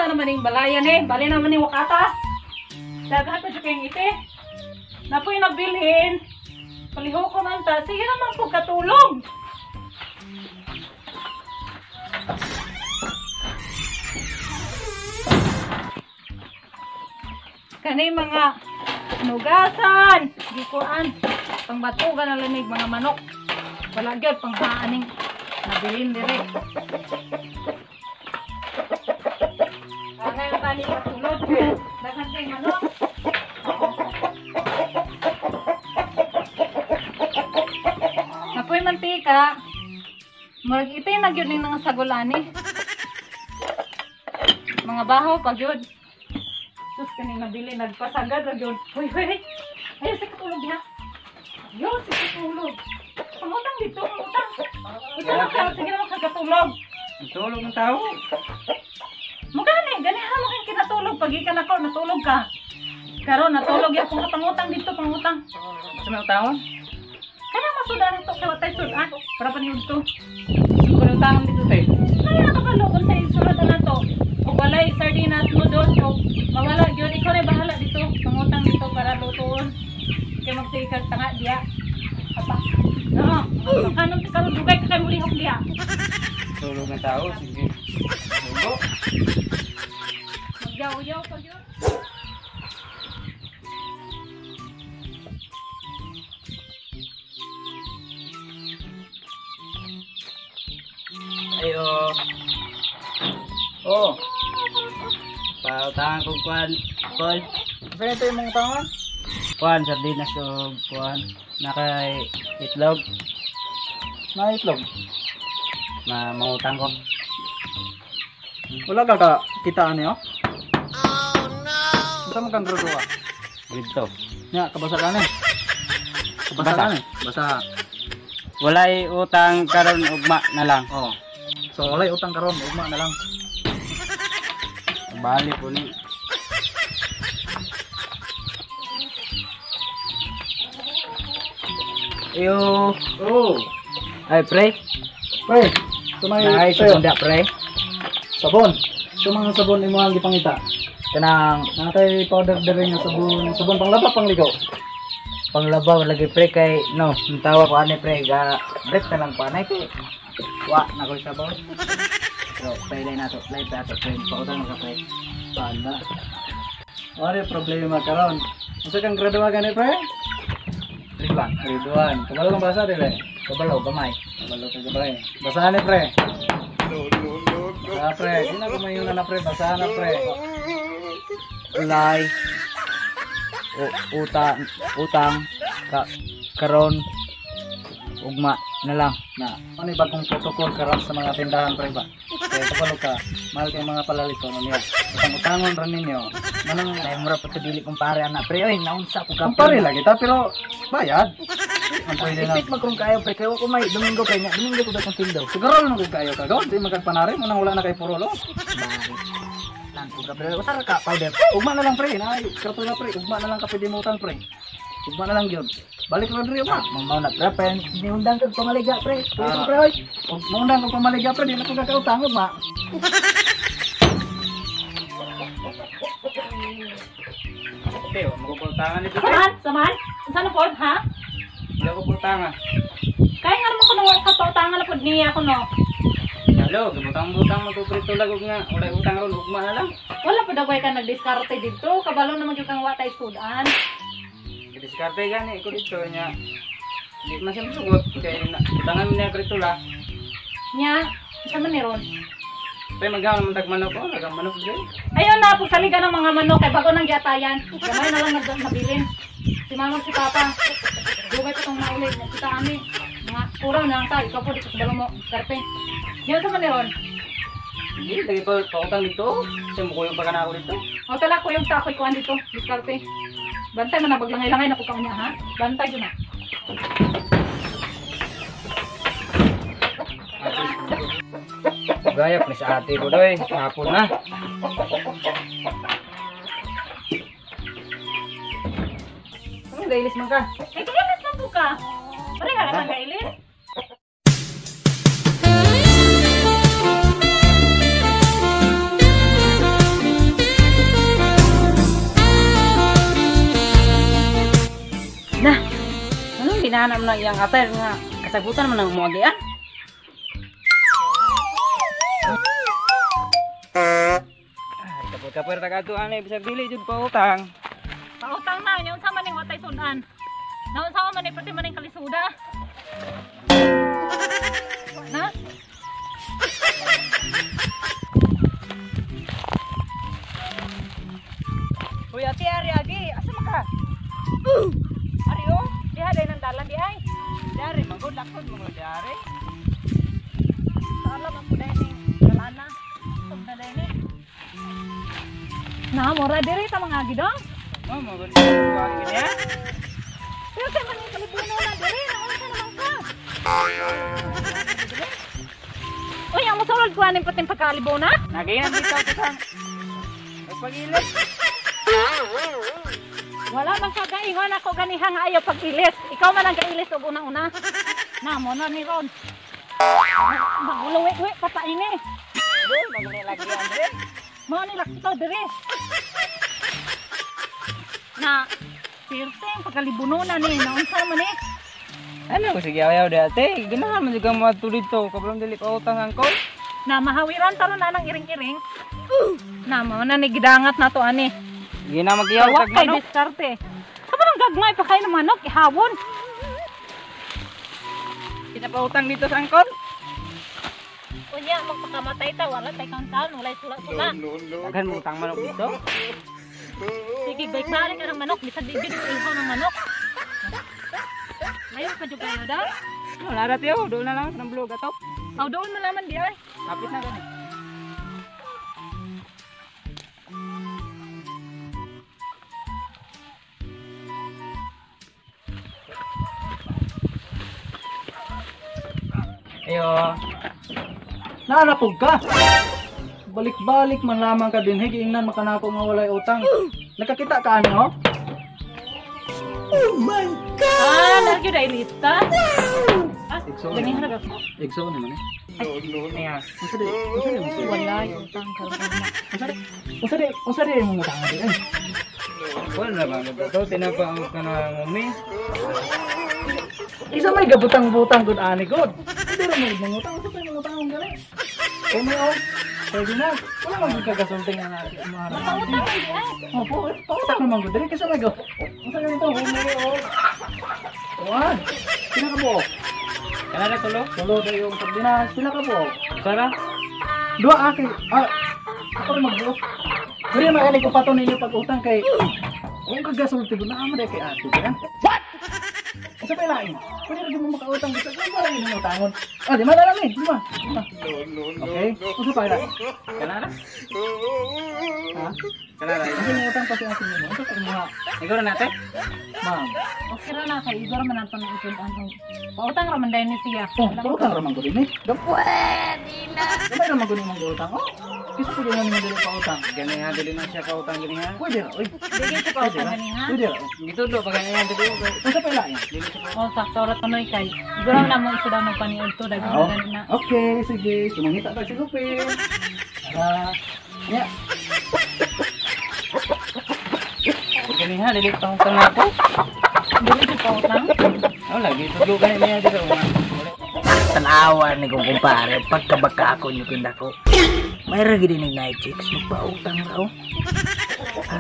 Unsa naman ning balayan eh, bali naman ning wakata. Daghan pa jud kayong ite. Napoy nagbilhin. Palihok ko man ta. Sige naman po katulog. Kani mga nugasan, gikuan, pangbatugan na lamig mga manok. Wala gyud panghaaning nabilin dire. Kaya tani katulog. Daghan kay manok. Napoy mantika. Murag ite na gyud ning nga sagulani. Mga baho pa gyud. Sus kaning nabili nagpasagad ra gyud. Hoy hoy. Ay sa katulog ha. Yo sa katulog. Pangutang dito, pangutang. Usa lang ka, sige naman kagkatulog. Tulog ng tao. Mugani, ganihan mo kang kinatulog pag ikan ako natulog ka. Karon natulog ya kung pangutang dito, pangutang. Sa may utangon? Kana masudan to kay watay sudan para paniud to. Sa may utangon dito te. Kaya nakabalo kung sa isulat na to. Og walay sardinas noodles o mawala gyud ikaw na bahala dito, pangutang dito para lutoon. Kay magsige kag tanga diya. Apa? No. Kanon karon dugay ka kay mulihok diya. Tulog ng tao, sige. Tulog. Magyaw-yaw pa gyud. Ayo. Oh. Pautangan ko kuan, Paul. Saan ito yung mga utangan? Kuan sardinas o kuan nakay itlog. Na itlog. Ma mangutang ko. Wala ka ka kitaan niyo? Oh no. Unsa man kang grupo ka? Dito. Nya kabasa ka ni. Kabasa ka ni. Basa. Walay utang karon ugma na lang. Oh. So walay utang karon ugma na lang. Bali po ni. Iyo. Oh. Ay pre. Pre, tumay Ay, sabon da pre. Sabon. Sumang sabon imo ang gipangita. Kanang natay powder diri nga sabon, sabon panglaba pangligaw. Panglaba lagi pre kay no, tawa ko ani pre ga brief na lang pa anay kay wa na ko sabon. Pero pailay na to, play pa ato pre, pautang ka pre. Sana. Wala problema karon. Unsa kang graduwa gani pre? Grade 1. Grade 1. Kabalo kang basa dili? Kabalo gamay. Kabalo ka gamay. Basahan ni pre. No. Basa pre, di na kumayo na pre, basahan na pre. Ulay. Utang, utang ka, karon ugma na lang. Na, ano yung bagong protocol karon sa mga tindahan pre ba? Kaya kabalo ka, mahal kay mga palalito no niya. Utang-utangon ra ninyo. Manang ay mura pa dili kumpare ana pre. Oy, naunsa ko ka. Kumpare lagi ta pero bayad. Ang pwede na. Ipit magkong kayo pre kay wa ko may Domingo kay nya. Domingo ko datong sildo. Siguro no kay kayo ka go, di magkagpanari mo nang wala na kay purolo. Lan ko ka pre. Usa ra ka powder. Ugma na lang pre, na karto na pre, ugma na lang ka pwede mo utang pre. Ugma na lang gyud. Balik ra diri ugma. Mamaw na pre, pre. Niundang kag pamaliga pre. Pre, pre oy. Ug maundang kag pamaliga pre, di na ko kakautang ugma. Teo, magpupuntangan dito. Samahan, samahan. Unsa na pod ha? Wala ko putangan. Kaya nga naman ko nang wala ka pautangan na pod niya ako no. Hello, gibutang-butang magpuprito lag og nga walay utang ron ugma na lang. Wala pod ako ka nagdiskarte dito. Kabalo naman gyud kang wa tay sudan. Diskarte gani ko dito nya. Di man siya musugot kay utangan mi niya prito la. Nya, unsa man ni ron? Pre maghaon naman tag manok ko, nagang manok gyud. Ayon na pagsaligan ng mga manok kay bago nang giatayan. Gamay na lang nabilin. Si mama si papa. Dugay pa tong mauli kita ani. Mga kuraw na lang ta, ikaw po di ka kabalo mo diskarte. Nya unsa man ni ron? Hindi, lagi pa pautang dito. Sa mukuyog pa ka na ako dito. O tala kuyog ta ako'y kuan dito, diskarte. Bantay man na paglangay-langay na ko niya ha. Bantay jud na. Gayap ni sa ate ko doy, hapon na. Anong gailis man ka? Ay, gailis man po ka. Pare ka lang gailis. Ginana man ang iyang attire nga kasagutan man ang muagian. Kapur-kapur ta kadto ani bisag dili jud pautang. Pautang na nya unsa man ning watay sudan. Naunsa man ni pati man ning kalisuda. Na? Uy, ate ari agi, asa man ka? Ari oh, diha day nang dalan di ay. Dari manggod lakod mo dari. Sa alam ako day ning dalana. Sug na day ni. Na mora diri ta mga agi dong. Oh, mo gud kuha gini ha. Pero kay man ning kalibuno na diri, naunsa naman ka? Uy, ang mosulod ko aning pating pagkalibona. Nagayan dito utang. Pagpag-ilis. Wala man kagaingon ako ganiha nga ayaw pag-ilis. Ikaw man ang gailis og una-una. Na mo na ni Ron. Maguluwi-wi pa ta ini. Doon magani lagi andre. Mao ni lakto diri. Na pirte ang pagkalibuno na ni naunsa man ni. Ano ko sige ayaw dati. Ganahan man jud kang moadto dito. Kabalong dili pa utang angkol. Na mahawiran taron na nang iring-iring. Na mao na ni gidangat nato ani. Gina magiyaw Wa tag kay manok. diskarte. Kabarang gagmay pa kay ng manok ihawon. Pinapautang dito sa angkol. Unya magpakamatay ta wala tay kauntaon, walay sula-sula. Daghan mo utang manok dito. Sige, balik-balik ka ng manok bisag di jud ihaw ng manok. Layo pa jud kayo daw. Wala ra tiyo, doon na lang sa blog ato. Aw doon man laman di ay. Kapit na gani. Ayo. Naanapog ka. Balik-balik man lamang ka din, higiingnan makanako nga walay utang. Nakakita ka ani oh? Ah, lagi dai lista. Ah, Igsoon. ganihan ra ko. Igsoon naman eh. Niya. Unsa di? Unsa di mo? Wala utang karon na. Unsa di? Unsa di? Unsa di imong utang di? Ay. Wala ba mo to tinapaog ka na mami. Isa may gabutang-butang gud ani gud. Hindi ra mo mangutang, unsa pa mangutang ang gani? Kung may oh, pwede na. Wala man gud kagasulti nga natin ang mga Pautang man di ay. Opo, pautang naman gud diri kasi may go. Unsa ganito? May oh. Kuan. Pila ka buok? Kana ra tulo? Tulo daw yung sardinas. Pila ka buok? Sara? Dua ake. Ah, ako rin magbuok. Diri man ko pato ninyo pag-utang kay kung kagasulti gud naa mo dai kay ate diyan. What? Unsa pa lain? Pwede ra mo makautang gusto ko wala imong utangon. Ah, di man alam eh, di ba? Okay. Unsa pa lain? Kana ra? Ha? Kana ra. Unsa imong utang pa si ate nimo? Unsa pa imong Ikaw ra nate? Ma'am. Okay ra na kay Igor man ato nang itun-an. Pautang ra man dai ni siya. Oh, pautang ra man ko din eh. Pwede na. Gamay ra man ko nimong giutang. Oh. Kisa ko din nimo dili pautang. Gani ha dili na siya pautang gani ha. Pwede ra, oy. Dili siya pautang gani ha. Pwede ra. oh. Gitudlo pa gani ha dili. Unsa pa lain? Dili siya Oh, sakto ra tunoy kay Igor ra mo iso daw nagpaniud to daghan Oo. gani na. Okay, sige. Sumangita ta si Lupin. Tara. Ya. Gani ha dili pautang na ako. Dili siya pautang. Oh, lagi tudlo gani niya dito. Tanawa ni kong kumpare, pagkabaka ako niyo kinda ko. Mayroon gid ning night chicks, magpautang ra oh. Ha?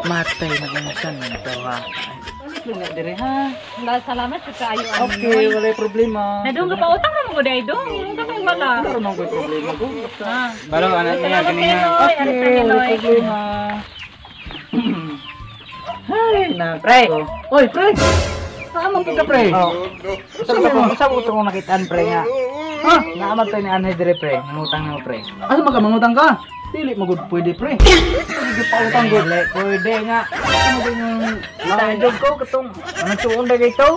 Matay na kung saan nito ha. Balik lang na dire ha. Wala, salamat sa kaayo ani. Okay, walay problema. Nadung ka pautang ra mo gud ay dong. Yung ka kay wala. Wala ra man ko'y problema ko. Ah. Balo ana niya Salamat gani kay ha. Noy. Alis Okay, na ni walay Noy. problema. Ay, nako. Pre. Oy, pre. Saan man ka, pre? Oh. Sa mo? Sa ko itong nakitaan pre nga. Ha? Naaman tayo ni Anhe dire pre, mangutang na mo pre. Asa man ka mangutang ka? Dili mo gud pwede, pre. Pwede pautang gud. Dili pwede nga. Ano ba yung Kita jud ko katong anong suon ba dito?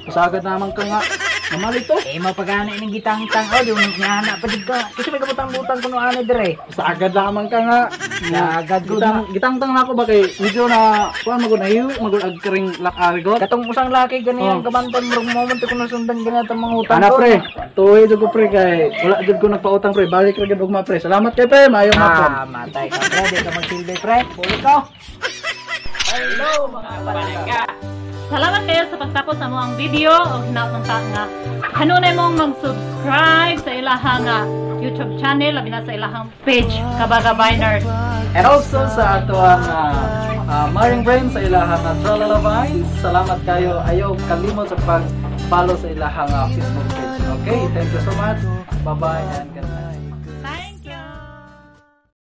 Pasagad naman ka nga. Namalito. Eh mapagana ning gitangtang oh di mo ngana pa jud ka. Kasi may kabutang-butang kuno ane dire. Pasagad lamang ka nga. Sagad gud Gitang gitangtang na ako ba kay medyo na kuan magud ayo magud agkaring lakari ko. Katong usang laki gani ang Oh. kabantan murag moment ko nasundan gani atong mangutang Ana ko. pre, tuwi jud ko pre kay wala jud ko nagpautang pre, balik ra gid ugma pre. Salamat kay pre, maayong hapon. Ah, matay ka pre, di ka magsilbi pre. Puli ko. Hello mga palangga. Salamat kayo sa pagtapos sa among video o hinaot ta nga kanunay mong mag-subscribe sa ilahang nga YouTube channel, labi na sa ilahang page, Kabaga Biners. And also sa ato ang Maring Brain sa ilahang Tralala Vines. Salamat kayo. Ayaw kalimot sa pag-follow sa ilahang Facebook page. Okay, thank you so much. Bye-bye and God bless.